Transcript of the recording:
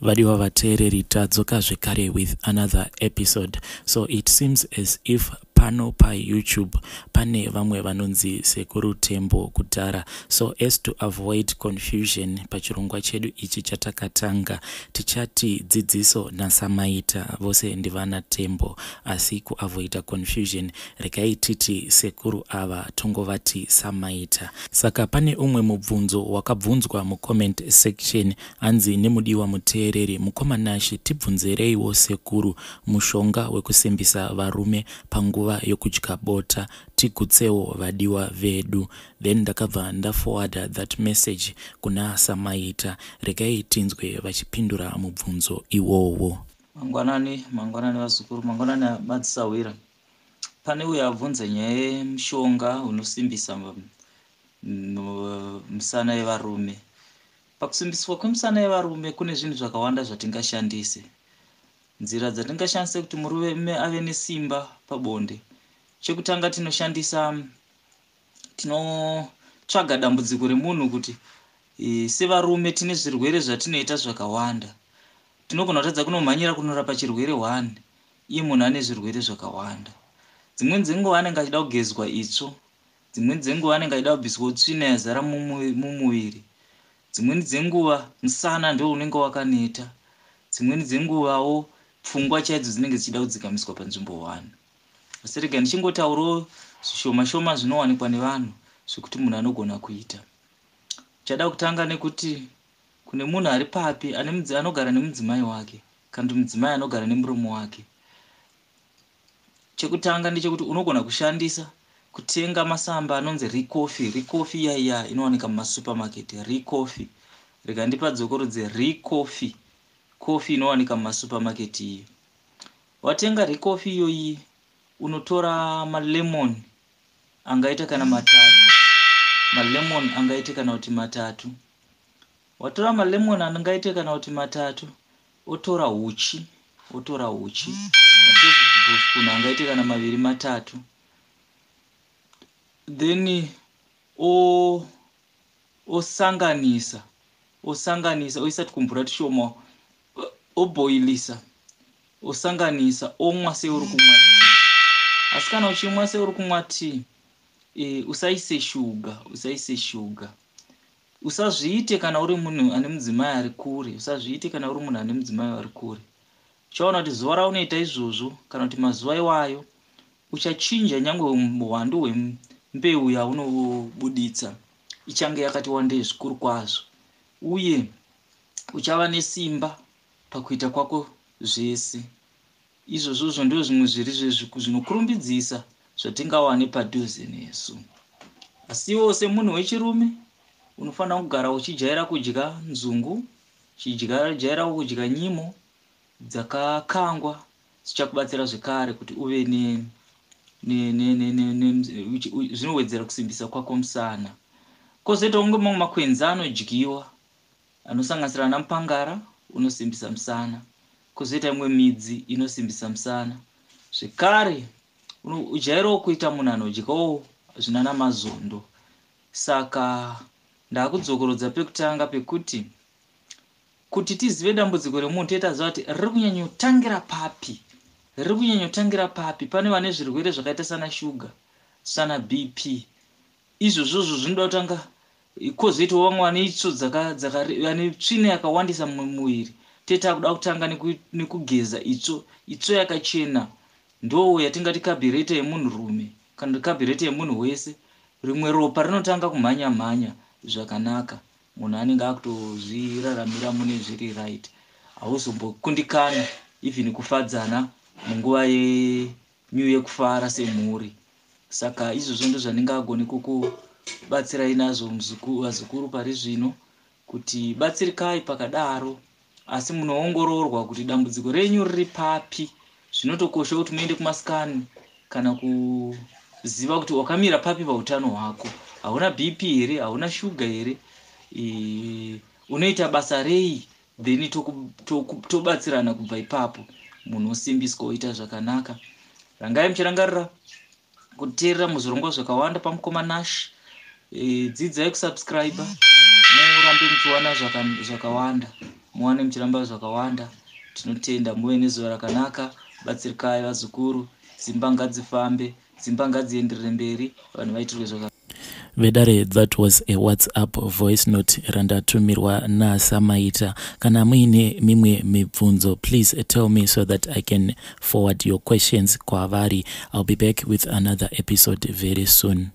Vadiwa vateereri, tadzoka zvekare with another episode. So it seems as if pano paYouTube pane vamwe vanonzi Sekuru Tembo kudhara. So as to avoid confusion pachirongwa chedu ichi chatakatanga, tichati Dzidziso naSamaita vose ndivana Tembo, asi kuavoida confusion regai titi sekuru ava tongovati Samaita. Saka pane umwe mubvunzo wakabvunzwa mucomment section. Hanzi nemudiwa muteereri, Mukoma Nashy tibvunzereiwo sekuru mushonga wekusimbisa varume panguva yokudya bota tigutsewo vadiwa vedu. Then ndakabva ndaforwarder that message kuna Samaita. Regai tinzwe vachipindura mubvunzo iwowo. Mangwanani, mangwanani vazukuru, mangwanani madzisahwira. Pane uyo abvunza nyaya yemushonga unosimbisa misana yevarume. Pakusimbiswa kwemisana yevarume kune zvinhu zvakawanda zvatingashandise. Nzira dzatingashandise kuti murume ave nesimba pabonde. Chekutanga tinoshandisa tinotsvaga dambudziko remunhu kuti e, sevarume tine zvirwere zvatinoita zvakawanda. Tinogona kutadza kunomhanyira kunorapa chirwere one iye munhu ane zvirwere zvakawanda. Dzimweni dzenguva anenge achida kugezwa itsvo, dzimweni dzenguva anenge achida kubviswawo tsvina yazara mumuviri. Dzimweni dzenguva musana ndiwo unenge wakaneta. Dzimweni dzenguvawo pfungwa chaidzo dzinenge dzichida kudzikamiswa panzvimbo one. Asi rega ndichingotaurawo zvishoma shoma zvinowanikwa nevanhu zvekuti munhu anogona kuita. Chada kutanga nekuti kune munhu ari papi anogara nemudzimai wake kana kuti mudzimai anogara nemurume wake. Chekutanga ndechekuti unogona kushandisa kutenga masamba anonzi Recoffee. Recoffee iya iya inowanika mumasupermarket. Recoffee. Rega ndipadzokorodze Recoffee. Coffee inowanika mumasupermarket iyi. Watenga Recoffee iyoyi unotora malemon angaita kana matatu. Malemon angaite kana kuti matatu. Watora malemon angaite kana kuti matatu, otora huchi, otora huchi matablespoon angaite kana maviri matatu. Then o osanganisa osanganisa oisa tukumvura tushoma obhoilisa osanganisa omwa seuri kumwa tii. Asi kana uchimwa seuri kumwa tii e, usaise shuga, usaise shuga. Usazviite kana uri munhu ane mudzimai ari kure, usazviite kana uri munhu ane mudzimai ari kure. Uchaona kuti zuva raunoita izvozvo kana kuti mazuva iwayo uchachinja nyangwe huwandu hwembeu yaunobuditsa ichange yakati wandei zvikuru kwazvo uye uchava nesimba pakuita kwako zvese. Izvozvozvo ndizvo zvimwe zviri zvinokurumbidzisa zvatingawane padhuze nesu. Asiwo semunhu wechirume unofanira kugara uchijaira kudya nzungu, uchijairawo kudya nyimo dzakakangwa zvichakubatsira zvekare kuti uve ne zvinowedzera kusimbisa kwako musana. Kozoitawo kunge mamwe makwenzi anodyiwa anosanganisira ana mupangara unosimbisa musana, kozoita imwe midzi inosimbisa musana. Zvekare ujairawo kuita munhu anodyawo zvinana mazondo. Saka ndakudzokorodza pekutanga pekuti kuti tizive dambudziko remunhu tee taziva kuti riri kunyanyotangira papi, riri kunyanyotangira papi. Pane vane zvirwere zvakaita sana shuga, sana BP, izvozvozvo zvinoda kutanga. Kozoitawo vamwe vane itsvo vane tsvina yakawandisa mumuviri, tee takuda kutanga nekugeza itsvo. Itsvo yakachena ndo yatingati kabhireta yemunhurume kana kuti kabhireta yemunhu wese. Rimwe ropa rinotanga kumhanya mhanya zvakanaka, munhu anenge akutozviraramira mune zviri right, hauzombokundikana even kufadzana munguva yenyu yekufara semhuri. Saka izvozvo ndozvandingagone kukubatsirai nazvo vazukuru pari zvino kuti batsirikai pakadaro, asi munoongororwa kuti dambudziko renyu riri papi. Zvinotokosha kuti muende kumasikani kana kuziva kuti wakamira papi pautano hwako. Hauna BP here? Hauna shuga here? E, unoita basa rei? Then tobatsirana kubva ipapo, munhu osimbiswa oita zvakanaka. Rangai muchirangarira kuteerera muzvirongwa zvakawanda paMukoma Nash. E, dzidzai kusubscribe murambe muchiwana zvakawanda. Muwane muchiramba zvakawanda. Tinotenda, muve nezuva rakanaka. Batsirikai vazukuru, dzimba ngadzifambe, dzimba ngadzienderere mberi, vanhu vaitirwe zvakanaka. Vedare, that was a WhatsApp voice note randatumirwa naSamaita. Kana muine mimwe mibvunzo, please tell me so that I can forward your questions kwavari. I'll be back with another episode very soon.